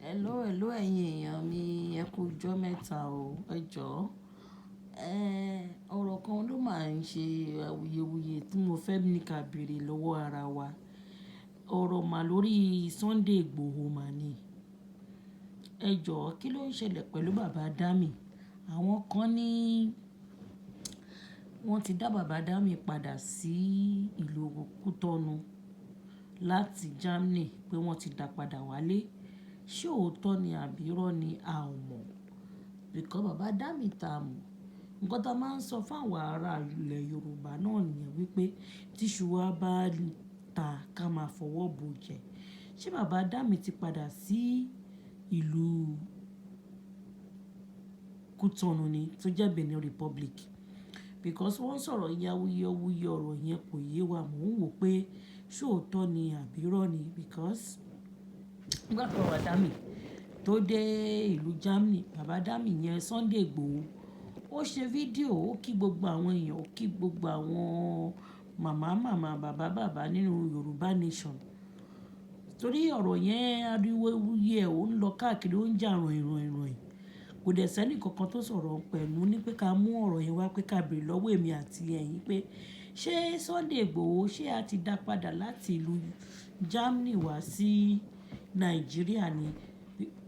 Hello, hello ẹ̀yin èèyàn mi, ẹ kú ọjọ́ mẹ́ta o. Ẹ jọ̀ọ́, ọ̀rọ̀ kan ló máa ń ṣe awuyewuye tí mo fẹ́ ní ká bèrè lọ́wọ́ ara wa. Ọ̀rọ̀ mà lórí Sunday Igboho mà ni. Ẹ jọ̀ọ́, kí ló ń ṣẹlẹ̀ pẹ̀lú bàbá Dami? Àwọn kan ní wọ́n ti dá bàbá Dami padà sí ìlú Kútọ́nù láti Germany, pé wọ́n ti dá padà wálé. Ṣé òótọ́ ni àbí irọ́ ni, a ò mọ̀. Because bàbá Dami ta mọ̀. Ǹkan tí a máa ń sọ fún àwọn ará ilẹ̀ Yorùbá náà nìyẹn wípé tí iṣu wa bá ta, ká máa fọwọ́ bo jẹ. Ṣé bàbá Dami ti padà sí ìlú Kútọ́nù ni tó jẹ́ Benin Republic? Because wọ́n sọ̀rọ̀ yẹn, awuyewuye ọ̀rọ̀ yẹn kò yé wa. Mò ń wò pé ṣé òótọ́ ni àbí irọ́ ni, because nígbà tí bàbá Dami tó dé ìlú Germany, bàbá Dami yẹn, Sunday Igboho, ó ṣe fídíò, ó kí gbogbo àwọn èèyàn, ó kí gbogbo àwọn màmá màmá, bàbá bàbá nínú Yorùbá Nation. Torí ọ̀rọ̀ yẹn, awuyewuye ẹ̀ ó ń lọ káàkiri, ó ń jà ròhìn ròhìn ròhìn. Kò dẹ̀ sẹ́ni kankan tó sọ̀rọ̀ pẹ̀lú ní pé ká mú ọ̀rọ̀ yẹn wá, pé ká bèrè lọ́wọ́ èmi àti ẹ̀yin pé ṣé Sunday Igboho, ṣé a ti dá padà láti ìlú Germany wá sí Nàìjíríà ni?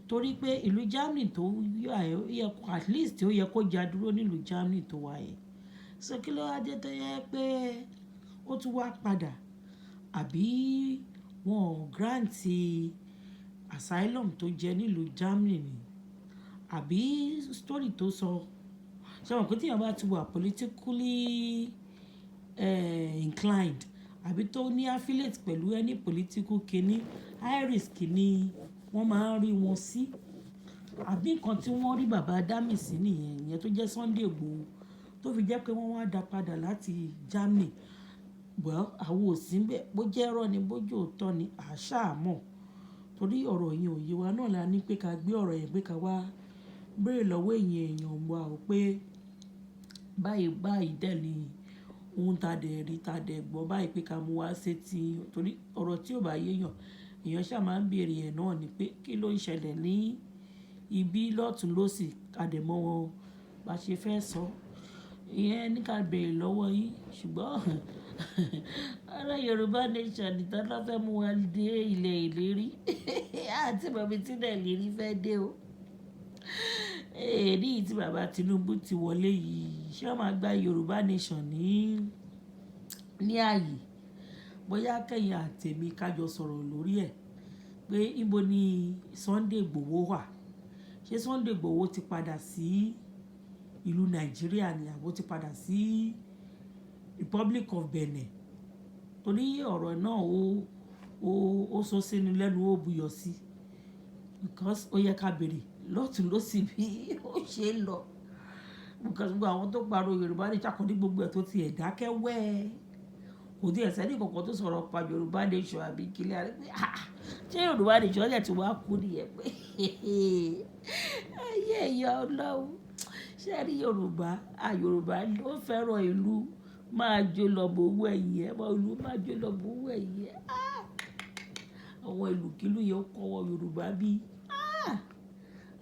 Torí pé ìlú Germany tó wà yẹn, at least ó yẹ kó já dúró nílùú Germany tó wà yẹn. So kí ló wá dé tó yẹ pé ó tún wá padà? Àbí wọ́n ò grant asylum tó jẹ nílùú Germany ni? Àbí story tó sọ? Ṣé o mọ̀ pé tí èèyàn bá ti wà politically inclined àbí tó ní affiliate pẹ̀lú any political kíní, high risk ni wọ́n máa ń rí wọn sí. Àbí nǹkan tí wọ́n rí bàbá Dami sí nìyẹn, ìyẹn tó jẹ́ Sunday Igboho, tó fi jẹ́ pé wọ́n wá dá padà láti Germany. Well, àwa ò sí níbẹ̀. Bó jẹ́ irọ́ ni, bó jẹ́ òótọ́ ni, a ṣà mọ̀. Torí ọ̀rọ̀ yẹn ò yé wa náà la ní pé ká gbé ọ̀rọ̀ yẹn, pé ká wá béèrè lọ́wọ́ ẹ̀yin èèyàn wa ó pé báyìí báyìí dẹ̀ ni ohun ta dẹ̀ rí, ta dẹ̀ gbọ́ báyìí, pé ká mú wá sétí. Torí ọ̀rọ̀ tí ò bá yé èèyàn, èèyàn ṣà máa ń béèrè ẹ̀ náà ni pé kí ló ń ṣẹlẹ̀ ní ibi lọ́tùn lósì, ká dẹ̀ mọ̀ wọn bá ṣe fẹ́ sọ. Ìyẹn ní ká béèrè lọ́wọ́ yín. Ṣùgbọ́n ọ̀rọ̀ Yorùbá Nation ni tán ló fẹ́ mú wa dé ilẹ̀ ìlérí. A ti mọ̀ bí tí ilẹ̀ ìlérí fẹ́ dé o. Èyí tí bàbá Tinubu ti wọlé yìí, ṣé wọ́n máa gba Yorùbá Nation ní ààyè? Bóyá kẹ́yìn àti èmi ká jọ sọ̀rọ̀ lórí ẹ̀ pé níbo ni Sunday Igboho wà? Ṣé Sunday Igboho ti padà sí ìlú Nàìjíríà ni, àbí ó ti padà sí Republic of Benin? Torí ọ̀rọ̀ náà ó sọ sínú lẹ́nu, ó buyọ̀ sí. Because ó yẹ ká béèrè lọ́tùn lósì bí ó ṣe ń lọ. Because gbogbo àwọn tó pariwo Yorùbá Nation kò ní gbogbo ẹ̀ tó ti ẹ̀ dákẹ́ wẹ́. Kò tí ẹ̀ sẹ́ni kankan tó sọ̀rọ̀ pa Yorùbá Nation àbí kíni. A rí pé, àh! Ṣé Yorùbá Nation dẹ̀ tí wá kú nìyẹn pé ayé ẹ̀yà Ọlọ́run. Ṣé ẹ rí Yorùbá? À, Yorùbá ló fẹ́ràn ìlú máa jó lọ bó owó ẹ̀yìn ẹ, ìlú máa jó lọ bó owó ẹ̀yìn ẹ. Ah! Àwọn ìlú kìlú yẹn ó kọ́wọ́ Yorùbá bí. Ah!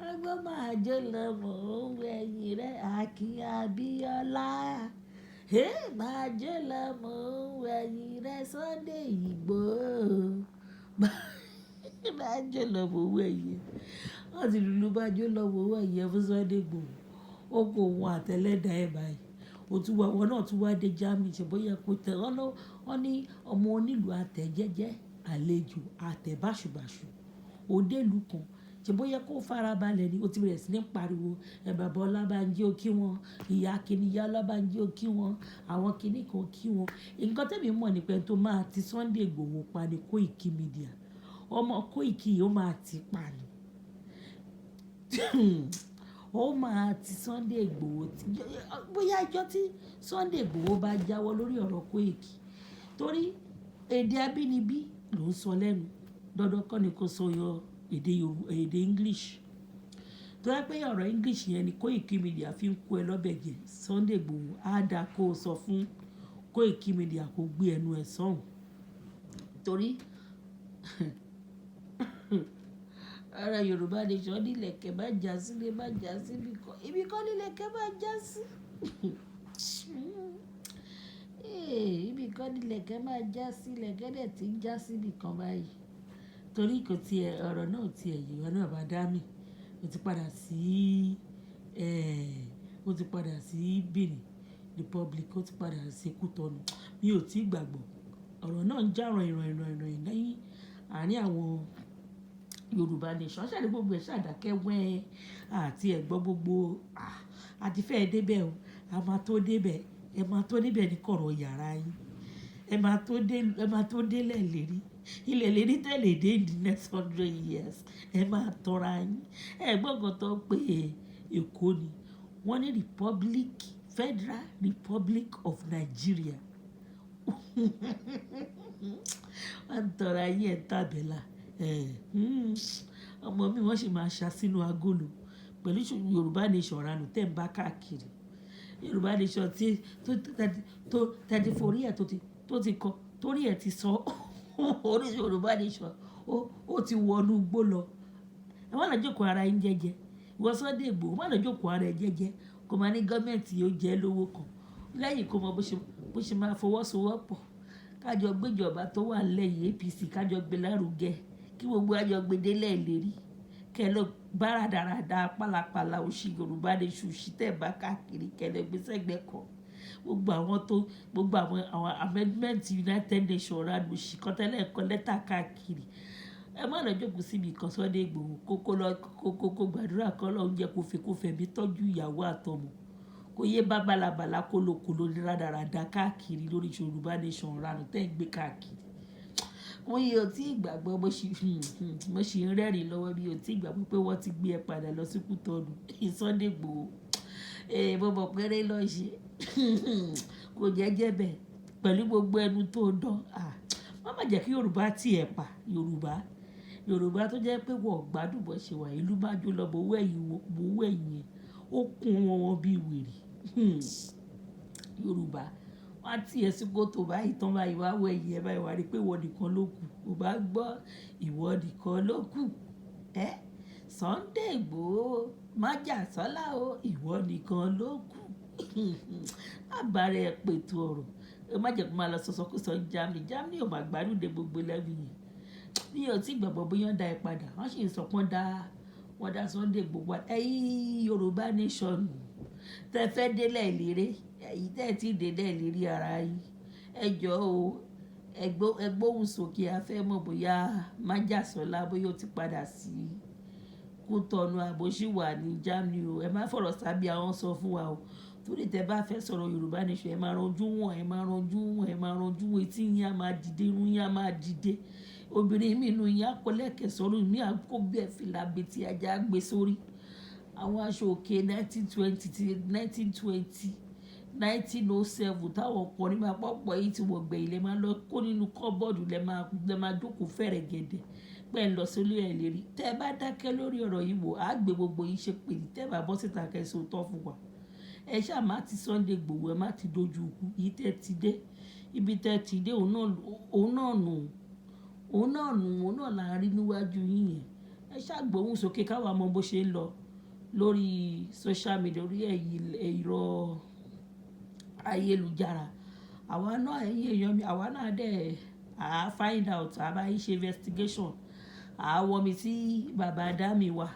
Ọgbọ́n máa jó lọ bó owó ẹ̀yìn rẹ, Akin Abíọ́lá. Hey, máa jó lọ bó owó ẹ̀yìn rẹ, Sunday Igboho. Máa jó lọ bó owó ẹ̀yìn. Wọ́n ti lùlù máa jó lọ bó owó ẹ̀yìn fún Sunday Igboho. Ó kó òun àti ẹlẹ́dàá ẹ̀ báyìí. Ó tún wá, ìwọ náà tún wá dé Germany, ṣe bóyá kó tẹ. Wọ́n ní ọmọ onílù atẹ jẹ́jẹ́, àlejò atẹ bàṣubàṣu. Ó dé ìlú kan, ṣe bóyá kó farabalẹ̀ ni ó ti bẹ̀rẹ̀ sí ní pariwo. Ẹ bàbá Ọlábánjí ó kí wọn, ìyá kíní, ìyá Ọlábánjí ó kí wọn, àwọn kíní kan ó kí wọn. Ǹkan tí èmi mọ̀ ní pé ẹni tó máa ti Sunday Igboho pa ni Koiki Media. Ọmọ Koiki yìí ó máa ti pa ni. Ó máa ti Sunday Igboho. Bóyá ọjọ́ tí Sunday Igboho bá jáwọ́ lórí ọ̀rọ̀ Koiki. Torí èdè abínibí ló ń sọ lẹ́nu. Dandan kọ́ ni kó sọ èdè Yorùbá, èdè English. Tó bá jẹ́ pé ọ̀rọ̀ English yẹn ni Koiki Media fi ń kó ẹ lọ́bẹ̀ jẹ, Sunday Igboho á dá kó sọ fún Koiki Media kó gbé ẹnu ẹ sọ́hùn. Torí Ara Yorùbá Nation ní ilẹ̀kẹ̀ má já sílé, má já sí ibi kan. Ibi kan ní ilẹ̀kẹ̀ má já sí. Ibi kan ní ilẹ̀kẹ̀ má já sí, ilẹ̀kẹ̀ dẹ̀ tí ń já sí ibi kan báyìí. Torí kò tí ẹ, ọ̀rọ̀ náà tí ẹ yé, ìwọ náà bá dá mi. Ó ti padà sí, ó ti padà sí Benin Republic, ó ti padà sí Cotonou. Mi ò tí gbàgbọ́. Ọ̀rọ̀ náà ń jà ròhìn ròhìn ròhìn ròhìn ní àárín àwọn Yorùbá Nation. Ṣé àní gbogbo ẹ̀ ṣàdákẹ́ wẹ́ àti ẹ̀ gbọ́ gbogbo, a ti fẹ́ dé bẹ̀ o. A máa tó dé bẹ̀. Ẹ máa tó dé bẹ̀ ní kọ̀rọ̀ yàrá yín. Ẹ máa tó dé, ẹ máa tó dé ilẹ̀ ìlérí. Ilẹ̀ ìlérí tẹ́lẹ̀ dé in the next 100 years. Ẹ máa tọ́ra yín. Ẹ gbọ́ nǹkan tó ń pè Èkó ni. Wọ́n ní Republic, Federal Republic of Nigeria. Wọ́n ń tọ́ra yín, ẹ̀ ń tàbẹ́là. Ọmọ mi wọ́n sì máa ṣá sínú agolo pẹ̀lú Yorùbá Nation ranù tẹ́ ń bá káàkiri. Yorùbá Nation tí tó tẹ́tí forí ẹ̀ tó ti kọ, torí ẹ̀ ti sọ orí Yorùbá Nation, ó ti wọnú igbó lọ. Ẹ má lọ jókòó ara yín jẹ́jẹ́. Ìwọ Sunday Igboho, má lọ jókòó ara ẹ jẹ́jẹ́. Kó máa ní gọ́ọ̀mẹ̀ntì yóò jẹ́ lówó kan. Lẹ́yìn kó mọ bó ṣe máa fọwọ́sowọ́pọ̀. Ká jọ gbé ìjọba tó wà nílẹ̀ yìí, APC, ká jọ gbé lárugẹ. Kí gbogbo wa jọ gbé délẹ̀ ìlérí. Kẹ́ ẹ lọ bá radarada pálapàla òṣì Yorùbá Nation òṣì tẹ̀ bá káàkiri, kẹ́ ẹ lọ gbé sẹ́gbẹ̀ẹ́ kan. Gbogbo àwọn tó, gbogbo àwọn amendment United Nations ranù òṣì kan tẹ́lẹ̀ kọ lẹ́tà káàkiri. Ẹ má lọ jókòó síbi kan, Sunday Igboho, kó kó lọ kó kó kó gbàdúrà kọ́ lọ́hun jẹ́ kó fi kó fẹ̀mí tọ́jú ìyàwó àtọmọ. Kó yé bá bálabàla kólokòlo ní radarada káàkiri lórí Yorùbá Nation ranù tẹ́ ń gbé káàkiri. Mo yìí ò tí ì gbàgbọ́, mo sì ń rẹ́rìn lọ́wọ́ bí ò tí ì gbàgbọ́ pé wọ́n ti gbé ẹ padà lọ sí Kútọ̀nù, Sunday Igboho. Mo mọ̀ pé eré ló ṣe. Kò jẹ́jẹ́ bẹ́ẹ̀ pẹ̀lú gbogbo ẹnu tó dán. Má má jẹ́ kí Yorùbá tí ẹ pa Yorùbá. Yorùbá tó jẹ́ pé wọ́n gbádùn bó ṣe wà, ìlú bá jó lọ, bó wẹ̀yìn, bó wẹ̀yìn ẹ̀, ó kún wọn bí wèrè. Yorùbá, wọ́n á tí ẹ sí kòtò báyìí tán báyìí wá wẹ̀yìn ẹ báyìí wá rí pé ìwọ nìkan ló kù. Ó bá gbọ́ ìwọ nìkan ló kù. Sunday Igboho, májàsọ́lá o, ìwọ nìkan ló kù. Má bá rẹ pètò ọ̀rọ̀. Ẹ má jẹ́ kó máa lọ sọ̀sọkúsọ Germany. Germany ò máa gbádùn dé gbogbo level yẹn. Mi ò tí gbàgbọ́ bóyá wọ́n dá ẹ padà. Wọ́n sì ń sọ pé wọ́n dá Sunday Igboho padà. Ẹ̀yin Yorùbá Nation, tẹ fẹ́ délẹ̀ ìlérí, ẹ̀yin tẹ́ ẹ tí délẹ̀ ìlérí ara yín. Ẹ jọ̀ọ́ o, ẹ gbóhùn sókè, a fẹ́ mọ̀ bóyá májàsọ́lá bóyá ó ti padà sí Kútọ̀nù àbó ṣì wà ní Germany o. Ẹ má fọ̀rọ̀ sábẹ́ àwọn sọ fún wa o. Torí tẹ bá fẹ́ sọ̀rọ̀ Yorùbá Nation, ẹ máa ranjú wọ̀n, ẹ máa ranjú wọ̀n, ẹ máa ranjú wọ̀n, etí yín á máa dìde, irun yín á máa dìde. Obìnrin mí inú yín á kó lẹ́kẹ̀ sọ́run, ìmí á kó bí ẹ fìlà abetí ajá gbé sórí. Àwọn aṣọ òkè 1920 ti 1920, 1907 táwọn ọkùnrin máa pọ̀pọ̀ yìí tí wọ́n gbẹ̀yìn lẹ máa lọ kó nínú kọ́bọ́ọ̀dù lẹ máa jókòó fẹ̀rẹ̀ gẹ̀dẹ̀ pé ẹ lọ sí ilé ẹ̀ lérí. Tẹ bá dákẹ́ lórí ọ̀rọ̀ yìí wò, á gbé gbogbo yín ṣépè ní tẹ bá bọ́ síta kẹ́ ẹ sọ òótọ́ fún wa. Ẹ ṣá má ti Sunday Igboho, ẹ má ti dojú ikú. Yìí tẹ́ ti dé, ibi tẹ́ ti dé, òun náà nù, òun náà nù, òun náà là ń rí níwájú yín yẹn. Ẹ ṣá gbóhùn sókè ká wá mọ bó ṣe ń lọ lórí social media, orí ẹ̀rọ ayélujára. Àwa náà, ẹ̀yin èèyàn mi, àwa náà dẹ̀ à find out, à bá yín ṣe investigation. À wọ mi tí bàbá Dami wà.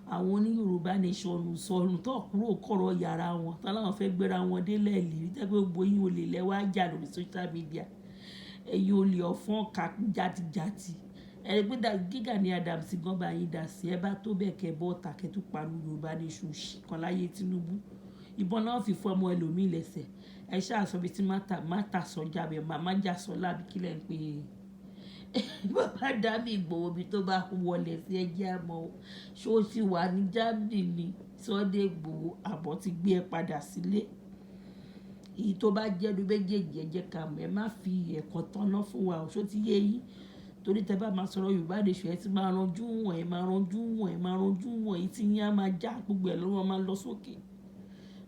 Àwọn oní Yorùbá Nation sọnù tó kúrò kọ̀rọ̀ yàrá wọn, tán láwọn fẹ́ gbéra wọn délẹ̀ ìlérí. Tẹ́ pé gbogbo yín olè lẹ wá jà lórí social media. Ẹ̀yin olè ọ̀fọ́n ká játijàti. Ẹ rí pé Gani Adams gan bá yín dà sí, ẹ bá tó bẹ́ẹ̀ kẹ́ bọ́ta kẹ́ tó pariwo Yorùbá Nation ṣì kan láyé Tinubu. Ìbọn náà fi fọ́ ọmọ ẹlòmíì lẹ́sẹ̀. Ẹ ṣáà sọ bí tí máta sọ jábẹ̀, májàsọ́lá àbí kí lẹ̀ ń pè é. Bàbá Dami Igboho bí tó bá wọlé sí ẹ jẹ́ á mọ̀ o. Ṣé ó sì wà ní Germany ni Sunday Igboho àbọ̀ ti gbé ẹ padà sílé? Èyí tó bá jẹ́ ẹnu méjèèjì, ẹ jẹ́ ká mọ̀. Ẹ má fi ẹ̀kọ́ tọ́ná fún wa o. Ṣé ó ti yé yín? Torí tẹ bá máa sọ̀rọ̀ Yorùbá Nation, ẹ ti máa ranjú wọ̀n, ẹ máa ranjú wọ̀n, ẹ máa ranjú wọ̀n, etí yín á máa já, gbogbo ẹ̀ ló máa lọ sókè.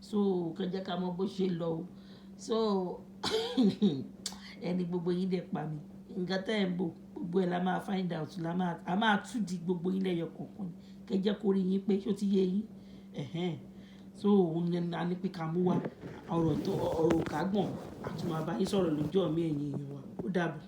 So kẹ́ jẹ́ ká mọ bó ṣe lọ o. So ẹni gbogbo yín dẹ̀ pa mi. Nǹkan tẹ́ ẹ̀ ń bò, gbogbo Gbogbo ẹ̀ la máa find out, la máa a máa tú di gbogbo yín lẹ́yọ kọ̀ọ̀kan. Kẹ́ jẹ́ kó rí yín pé ṣó ti yé yín. Ẹ̀hẹ́n. So òun ni a ní pé ká mú wá ọ̀rọ̀ tó ọ̀rọ̀ kágbọ̀n, àtún máa bá yín sọ̀rọ̀ lọ́jọ́ mi, ẹ̀yin èèyàn wa. Ó dàbọ̀.